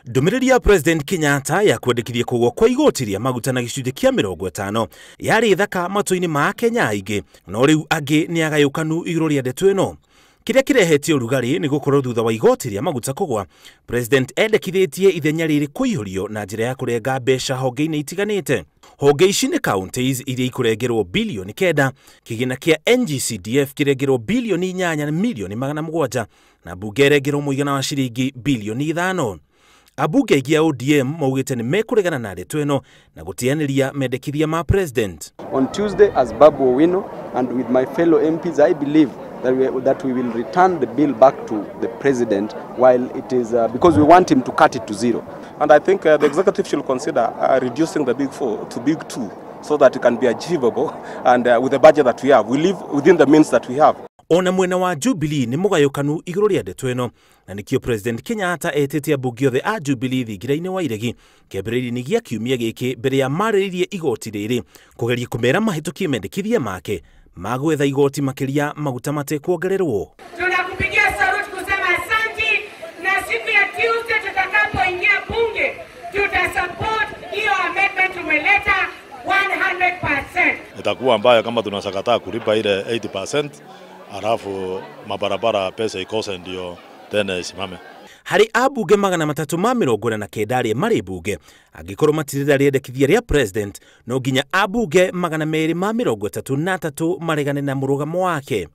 Ndũmĩrĩri ya President Kenyatta ya kwendekithia kũgwa kwa igoti rĩa maguta na gĩcunjĩ kĩa 50 yarĩ thaka matũ-inĩ ma Akenya aingĩ, no rĩu angĩ nĩ agayũkanu igũrũ rĩa ndeto ĩno. Kĩrĩa kĩrehete ũrugarĩ nĩ gũkorwo thutha wa igoti rĩa maguta kũgwa, President endekithĩtie ithenya rĩrĩ kũihũrio na njĩra ya kũrenga mbeca honge-inĩ itiganĩte. Honge ici nĩ counties iria ikũrengerwo bilioni 9, kĩgĩna kĩa NGCDF kĩrengerwo bilioni 8 na milioni 700, na mbunge ĩrengerwo mũigana wa ciringi bilioni 5. Ambunge aingĩ a ODM maugĩte nĩ mekũregana na ndeto ĩno na gũteanĩria mendekithia ma President. On Tuesday, as Babu Owino and with my fellow MPs, I believe that we will return the bill back to the president while it is, because we want him to cut it to zero. And I think the executive should consider reducing the big four to big two so that it can be achievable, and with the budget that we have, we live within the means that we have. Ona mwena wa Jubilee nĩ mũgayũkanu igũrũ rĩa ndeto ĩno, na nĩkĩo President Kenyatta etĩte ambunge othe a Jubilee thingira-inĩ wa iregi kĩambĩrĩria-inĩ gĩa kiumia gĩkĩ mbere ya marĩrĩirie igoti rĩrĩ kũgeria kũmera mahĩtũkie mendekithia make ma gwetha igoti makĩria maguta matekuongererwo. Tunakupigia saluti kusema asanti, na siku ya Tuesday tutakapoingia bunge tutasupport hiyo amendment tumeleta 100%. Itakuwa mbaya kama tunasakataa kulipa ile 80% alafu mabarabara pesa ikose ndio tena isimame. Harĩ ambunge 349 arĩa marĩ mbunge, angĩkorwo matirĩra rĩendekithia rĩa President, no nginya ambunge 233 maregane na mũrũgamo wake.